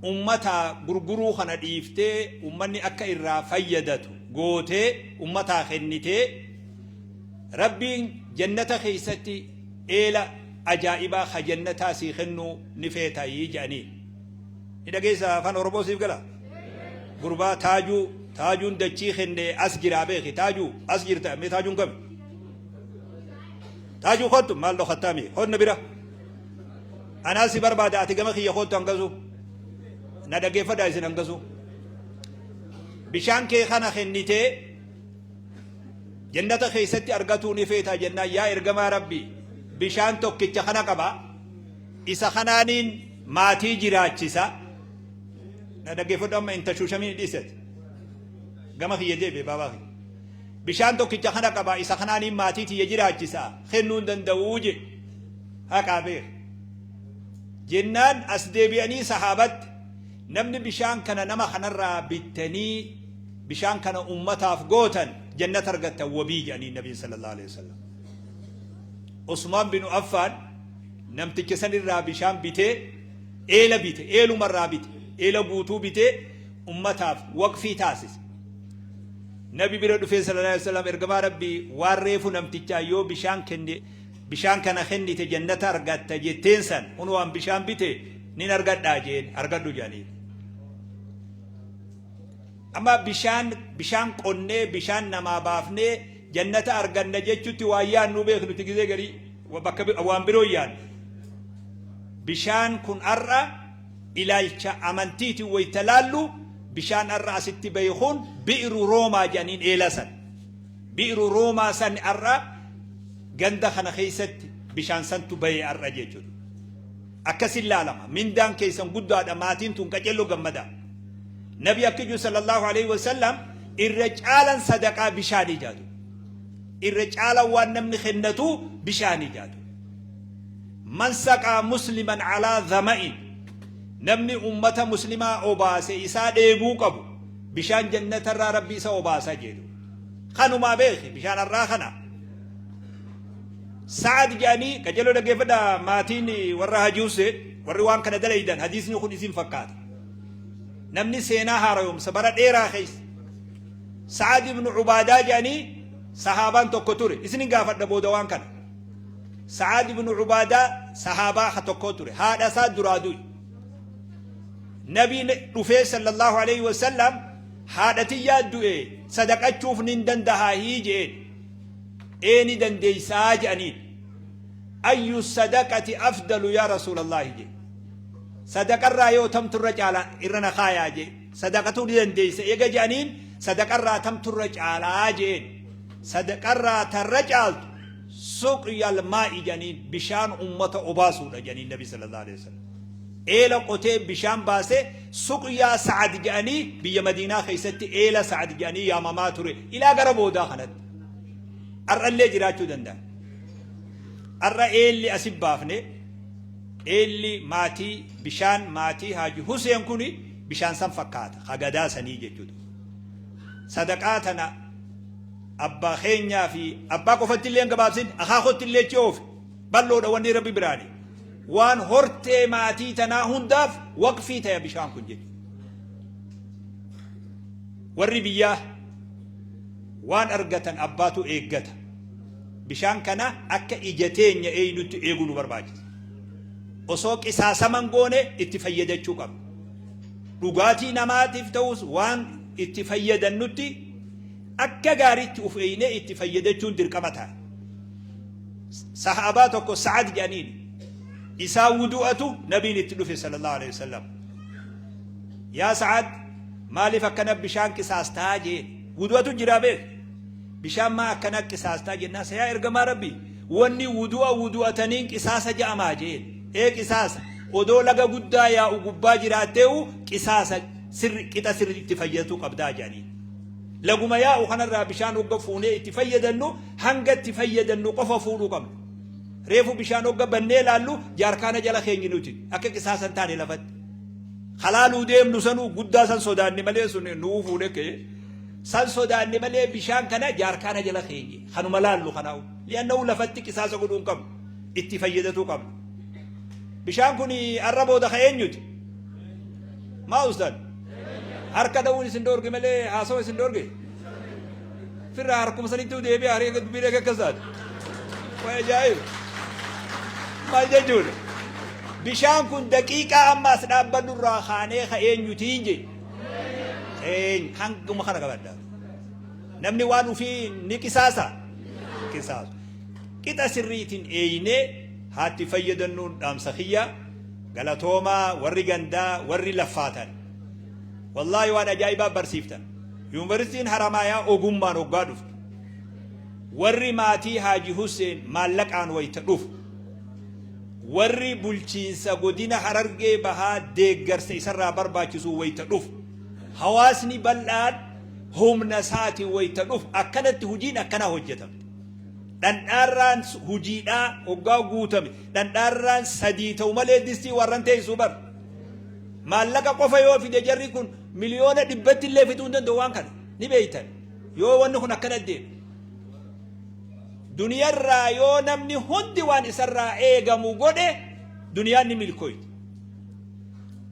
Ummataa gurguruu kana dhiiftee ummanni akka irraa fayyadatu gootee ummataa kennitee, Rabbiin jannata keessatti eela ajaa'ibaa ka jannataa sii kennuu ni feetayii jedhaniin. Ni dhageessa afaan Oromoo siif gala? Gurbaa taajuu taajuun dachii kenne as jiraa beeki taajuu as jirta mee taajuun kami? Taajuu kottu maal dhokattaa mee honna bira. Anaa si barbaada ati gama kiyya kottu hangasu. Na dhageeffadhaa isin hangasu. Bishaan kee kana kennitee Jannata keessatti argatuu ni feetaa jennaan yaa ergamaa Rabbii bishaan tokkicha kana qaba isa kanaaniin maatii jiraachisa na dhaggeeffadhu amma hin tashuushamiin dhiisati gama kiyya deebi'e baabaa kiyya bishaan tokkicha kana qaba isa kanaaniin maatii tiyya jiraachisa kennuu hin danda'uu je haqaa beek jennaan as deebi'anii sahaabatti namni bishaan kana nama kanarraa bittanii bishaan kana ummataaf gootan jannata argattan wabii jedhaniin nabiin sallallahu alaihi wasallam. Usmaan binu Affaan namticha san irraa bishaan bitee eela bite eeluma irraa bite eela guutuu bitee ummataaf waqfii taasise. Nabi bira dhufee sallallahu alaihi wasallam ergamaa rabbii waan reefu namtichaa yoo bishaan kenne bishaan kana kennite jannata argatta jetteen san kunoo an bishaan bite nin argadhaa jeen argadhu jedhaniin. Amma bishaan bishaan qonnee bishaan namaa baafnee jannata arganna jechutti waan yaadnu beeknu nuti gizee garii bakka waan biroo yaadnu. Bishaan kun har'a ilaalcha amantiitiin wayita laallu bishaan har'a asitti bahe kun bi'ru roomaa jedhaniin eela san. Bi'ru roomaa san har'a ganda kana keessatti bishaan santu bahe har'a jechuudha. Akkasin laalama. Mindaan keessan guddaadha maatiin tun qacello gammadaa. Nabi akki jiru sallallahu alaihi wasallam irra caalan sadaqaa bishaanii jaatu. Irra caalan waan namni kennatu bishaanii jaatu. Man saqaa musliman alaa dhama'in namni ummata muslimaa obaase isaa dheebuu qabu bishaan jannatarraa rabbi isa obaasa jedhu. Kanumaa beeki bishaan har'aa kana. Sa'ad jedhanii qajeeloo dhaggeeffadhaa maatiin warra Haji Hussein warri waan kana dalaydan hadiisni kun isin fakkaata. Namni seenaa haarayoomsa bara dheeraa keessa Sa'ad ibn Ubaadaa jedhanii sahaabaan tokko ture isinin gaafadha booda waan kana. Sa'ad ibn Ubaadaa sahaabaa ha tokko ture haadha isaa duraa du'e. Nabiin dhufee sallallahu alaihi wasallam haadha tiyyaa du'e sadaqachuuf nin dandahaa hii je'een. Ee ni dandeeysaa je'aniin. Ayyu sadaqati afdalu yaa Rasuulallaahi je'e. Sadaqarraa yoo tamtu irra caala irra na kaayaa je'e. Sadaqatuu ni dandeeysa eega je'aniin sadaqarraa tamtu irra caalaa je'een. Sadaqarraa tarra caaltu suqyal maa'i je'aniin bishaan ummata obaasuudha je'aniin Nabi sallallahu alaihi wasallam. Eela qotee bishaan baasee suqyaa Sa'ad je'anii biyya Madiinaa keessatti eela Sa'ad je'anii yaamamaa ture ilaa gara boodaa kanatti. Har'allee jiraachuu danda'a. Har'a eelli asi baafne eelli maatii bishaan maatii Haaji Huseen kuni bishaan san fakkaata ka gadaa sanii jechuudha. Sadaqaa tana abbaa keenyaa fi abbaa qofatti illee hin gabaabsin akaakotti illee achi oofe bal'oodha wanni rabbi biraani. Waan hortee maatii tanaa hundaaf waqfii ta'e bishaan kun jechuudha. Warri biyyaa Waan argatan abbaatu eeggata. Bishaan kana akka ija teenya eeynutti eeguu nu barbaachisa. Osoo qisaasama hin goone itti fayyadachuu qabna. Dhugaatii namaatiif ta'us waan itti fayyadannutti akka gaariitti uf eeynee itti fayyadachuun dirqama ta'a. Sahaabaa tokko Sa'ad jedhaniin isaa wudu'atu nabiin itti dhufe sallallahu alaihi wasallam. Yaa Sa'ad Maaliif akkana bishaan qisaastaa jeen. Wudu'atu jiraa beek. Bishaan maa akkana qisaastaa jennaan sa yaa ergamaa Rabbii wanni wudu'a wudu'ataniin qisaasa ja'amaa jeen. Ee qisaasa. Odoo laga guddaa yaa'u gubbaa jiraatteehu qisaasa sirri qixa sirri itti fayyadatuu qabdaa jedhaniin. Laguma yaa'u kanarraa bishaan hogga fuunee itti fayyadannu hanga itti fayyadannu qofa fuudhuu qabna. Reefu bishaan hogga bannee laallu jaarkaana jala keenyi nuti akka qisaasa hin taane lafatti. Halaaluu deemnu sanuu guddaa san sodaanne malee sun nuu fuudhe ka'e. San sodaanne malee bishaan kana jaarkaana jala keenye. Kanuma laallu kanaa'u. Li'annahu lafatti qisaasa godhuu hin qabnu. Itti fayyadatuu qabna. Bishaan kun arra booda ka eenyuti? Maa ustan? Harka dha'uun isin dhoorge malee haasawa isin dhoorge? Firraa harkuma sanitti deebi'a haree dubbii eega akkas taate. Waa ajaa'iba. Maal jechuudha? Bishaan kun daqiiqaa amma as dhaabbannu irraa kaanee ka eenyutiin jee. Eenyu hanguma kana qabadha. Namni waan ufii ni qisaasa. Qisaasu. Qixa sirriitiin eeynee haatti fayyadannuun dhaamsa kiyya. Galatoomaa warri gandaa warri laffaatan. Wallaahi waan ajaa'ibaa barsiiftan. Yuunivarsiitiin Haramaayaa ogummaan hoggaa dhuftu. Warri maatii Haaji Husseen maallaqaan wayita dhufu. Warri bulchiinsa godina Harargee Bahaa deeggarsa isarraa barbaachisu wayita dhufu. Hawaasni bal'aan humna isaatiin wayita dhufu akkanatti hojiin akkanaa hojjetamte. Dhandhaarraan hojiidhaa hoggaa guutame dhandhaarraan sadii ta'u malee distii warran teessuu bar. Maallaqa qofa yoo fide jarri kun miliyoona dhibbatti illee fixuu hin danda'u waan kana ni beeytan yoo wanni kun akkana deeme. Duniyarraa yoo namni hundi waan isarraa eegamu godhe duniyaan ni milkooyti.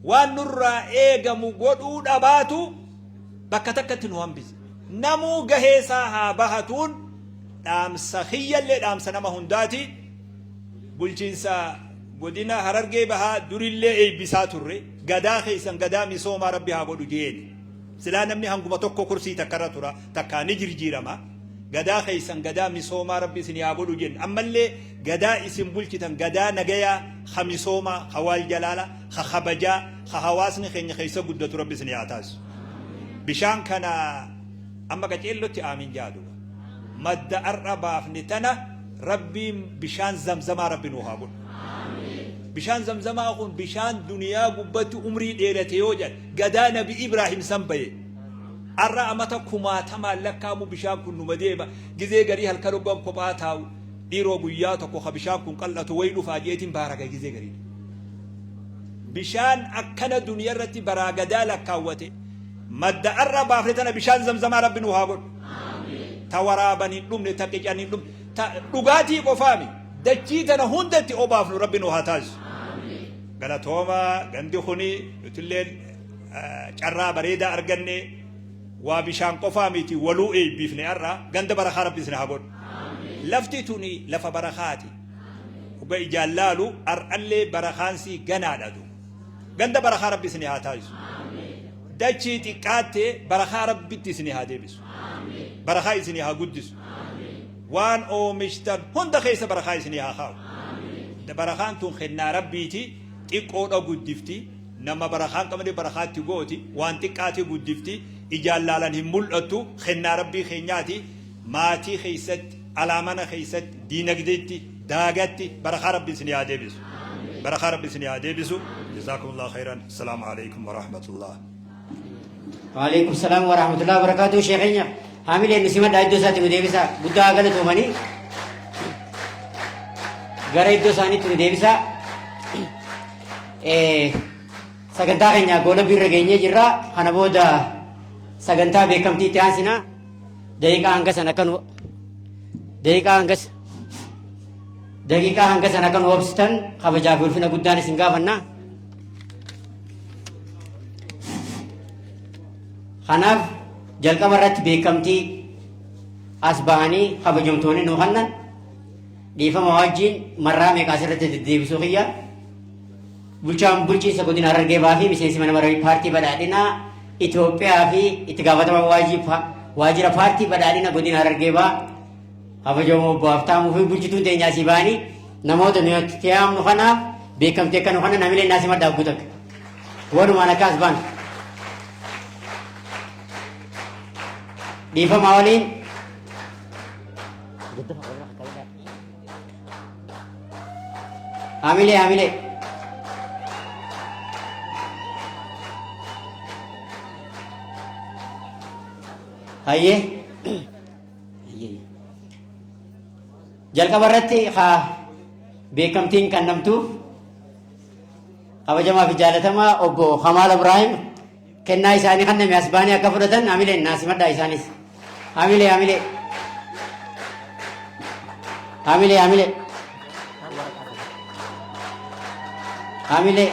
Waan nurraa eegamu godhuu dhabaatu bakka takkatti nu hambise. Namuu gahee isaa haa bahatuun dhaamsa kiyyallee dhaamsa nama hundaati. Bulchiinsa godina Harargee Bahaa durillee eebbisaa turre. Gadaa keessan gadaa misoomaa Rabbi haa godhu jeeni. Silaa namni hanguma tokko kursii takkarra tura takkaa ni jirjiirama. Gadaa keessan gadaa misoomaa Rabbi isin haa godhu jenna. Ammallee gadaa isin bulchitan gadaa nagayaa ka misoomaa ka waal jalaala ka kabajaa ka hawaasni keenya keessa guddatu Rabbi isin haa taasisu. Bishaan kana amma qaceellotti aamin jaa duuba. Madda ar'a baafne tana Rabbiin bishaan zamzamaa Rabbi nuu haa godhu. Bishaan zamzamaa kun bishaan duniyaa gubbatti umrii dheerate yoo jedhan gadaa Nabi Ibraahim san baye. Ar'a amata kumaatamaan lakkaamu bishaan kun numa deema. Gizee garii halkan hoggan kophaa taa'u dhiiroo guyyaa tokko ka bishaan kun qal'atu wayi dhufaa jeetiin baaraga gizee garii. Bishaan akkana duniyaa irratti baraa gadaa lakkaawwate madda ar'a baafne tana bishaan zamzamaa Rabbi nuu haa godhu. Ta waraaban hin dhumne, ta qican hin dhumne, ta dhugaatii qofaami dachii tana hundatti obaafnu Rabbi nuu haa taasisu. Galatooma gandi kuni nutilleen carraa bareedaa arganne waa bishaan qofaa miti waluu eebbiifne har'a ganda barakaa Rabbi isin haa godhu. Lafti tuni lafa barakaati. Dhuga ijaan laalu har'allee barakaansii ganaadha du. Ganda barakaa Rabbi isin haa taasisu. Dachii xiqqaatte barakaa Rabbitti isin haa deebisu. Barakaa isin haa guddisu. Waan oomishtan hunda keessa barakaa isin haa kaa'u. Barakaan tun kennaa Rabbiiti xiqqoodha guddifti. Nama barakaa hin qabne barakaatti gooti. Waan xiqqaati guddifti. Ijaan laalan hin mul'attu. Kennaa Rabbii keenyaati. Maatii keessatti, alaa mana keessatti, diinagdeetti, daagatti barakaa Rabbi isin haa deebisu. Barakaa Rabbi isin haa deebisu. Jazaakumullahu khairan. Assalaamu alaikum wa rahmatullah. Waalaikum salaam wa rahmatullahi wa barakatuh. Sheekh keenya haamileen nu simadhaa iddoo isaatti nu deebisaa. Guddaa haa galatoomanii. Gara iddoo isaaniitti nu deebisaa. Sagantaa keenya goolabbii irra geenyee jirra. Kana booda sagantaa beekamtii itti aansina. Daqiiqaa hanga sana akka nu daqiiqaa hangas daqiiqaa hanga sana akka nu obsitan kabajaa fi ulfina guddaan isin gaafanna. Kanaaf jalqaba irratti beekamtii as bahanii kabajamtoonni nu kannan dhiifama wajjin marraa meeqa asirratti deddeebisuu kiyya. Bulchaan bulchiinsa godina Harargee Bahaa fi miseensi mana maree paartii badhaadhinaa Itoophiyaa fi itti gaafatamaa waajjira paartii badhaadhina godina Harargee Bahaa kabajamoo obbo Haftaamuu fi bulchituun teenyaa asii bahanii namoota nuyi itti yaamnu kanaaf beekamtii akka nu kana namilee naasii maddaa guutak. Walumaan akka as baan. Dhiifamaa waliin. Hamilee hamilee. Hayyee. Hayyee. Jalqaba irratti haa beekamtiin kannamtuuf kabajamaa fi jaalatamaa obbo Kamaal Ibraahim kennaa isaanii kanname as baanii akka fudhatan hamileen naasimadhaa isaanis. Hamilee hamilee. Hamilee hamilee. Hamilee.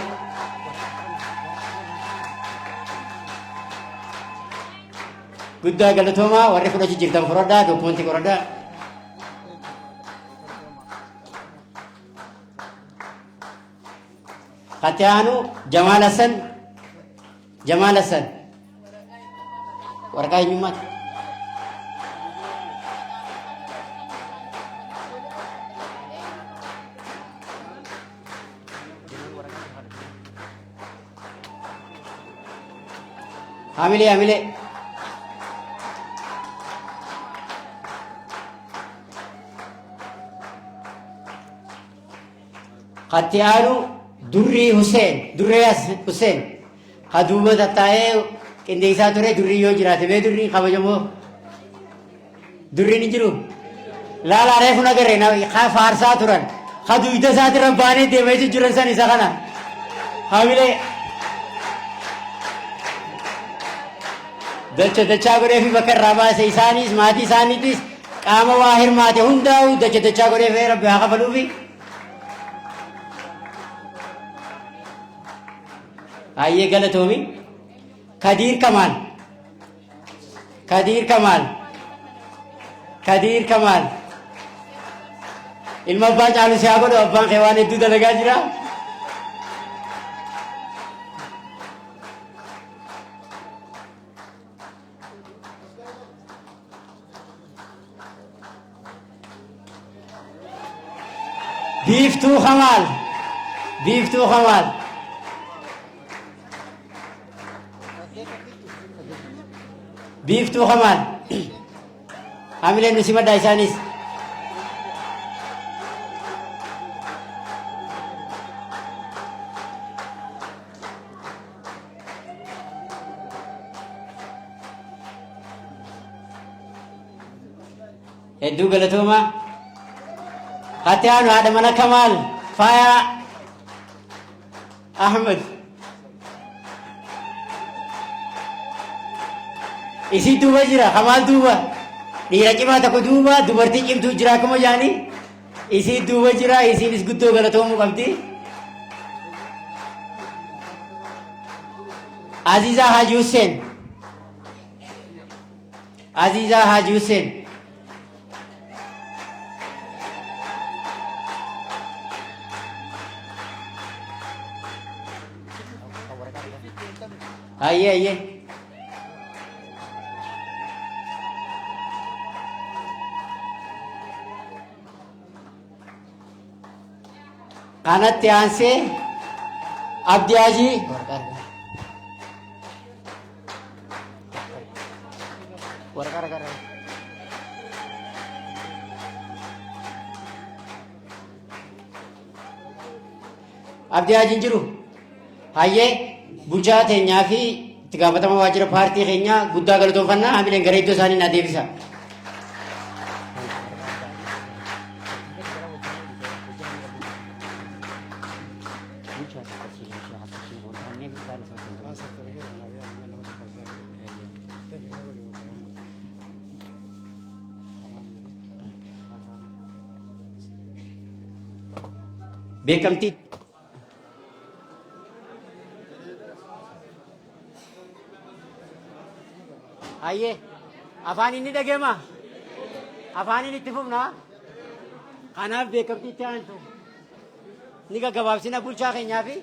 Guddaa galatoomaa warri fudhachuu jirtan fudhadhaa dokumentii qoradhaa. Katti aanu Jamaal Hassan Jamaal Hassan waraqaa eenyummaati. Hamilee hamilee. Katti aanu Durrii Huseen Durree Huseen ka duuba tattaa'ee qindeessaa ture durrii yoo jiraate mee durrii kabajamoo durriin hin jiru. Laalaa reefu nagarre ka faarsaa turan ka duyda isaatirra baanee deemee jiran san isa kana hamilee dacha dachaa godhee fi bakka irraa baase isaanis maatii isaaniitis qaama waa hirmaate hundaa'u dacha dachaa godhee fi rabbi haa kafaluufi. Hayyee galatoomi. Kadiir Kamaal. Kadiir Kamaal. Kadiir Kamaal. Ilma abbaa caalu si haa godhu abbaan kee waan hedduu dalagaa jira. Biiftuu Kamaal. Biiftuu Kamaal. Biiftuu Kamaal. Hamileen nu simadhaa isaanis. Hedduu galatooma. Hatti aanu haadha mana Kamaal Faayaa Ahmed. Isii duuba jira Kamaal duuba. Dhiira cimaa tokko duuba dubartii cimtuu jira akkuma jaanii. Isii duuba jira isiinis guddoo galatoomuu qabdi. Azizaa Haji Hussein. Azizaa Haji Hussein. Hayyee hayyee. Kanatti aansee Abdii Hajii. Waraqaa ragaa ragaa. Abdii Hajiin jiru. Hayyee bulchaa teenyaa fi itti gaafatama waajjira paartii keenyaa guddaa galatoonfannaa hamileen gara iddoo isaanii naa deebisa. Beekamtii Hayyee afaan inni dhageema afaaniin itti fufna kanaaf beekamtii itti aantu ni gaggabaabsina bulchaa keenyaa fi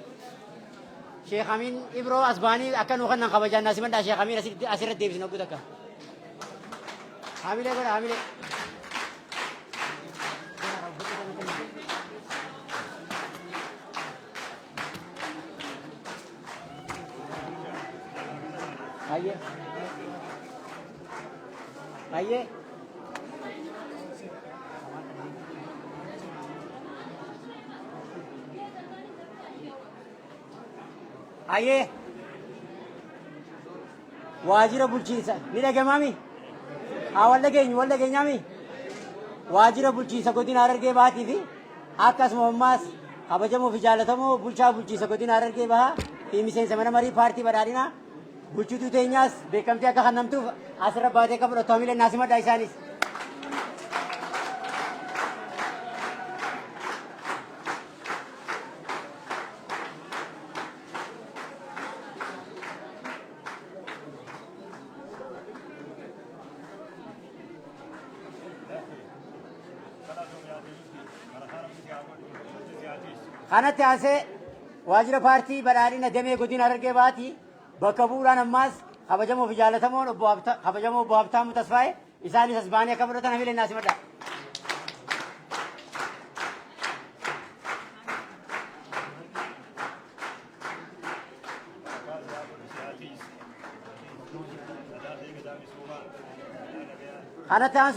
Sheekh Amiin Ibroo as ba'anii akka nu kannan kabajaan naa simadhaa Sheekh Amiin asirratti deebisna oguu takka. Hamilee godha hamilee. Hayyee. Hayyee. Hayyee. Waajjira bulchiinsa ni dhagamaami? Haa wal dhageenyu wal dhageenyaami? Waajjira bulchiinsa godina Harargee Bahaatii fi akkasuma ammaas kabajamoo fi jaallatamoo bulchaa bulchiinsa godina Harargee Bahaa fi miseensa mana marii paartii badhaadhinaa bulchituu teenyaas beekamtii akka kennamtuuf asirra baatee akka fudhattu hamileen naa simadhaa isaanis. Kanatti aansee waajjira paartii badhaadhina damee godina Harargee Bahaatii bakka bu'uudhaan ammaas kabajamoo fi jaalatamoon obbo kabajamoo obbo Habtaamuu Tasfaayee isaanis as ba'anii akka fudhatan hamileen naa simadha. Kanatti aansu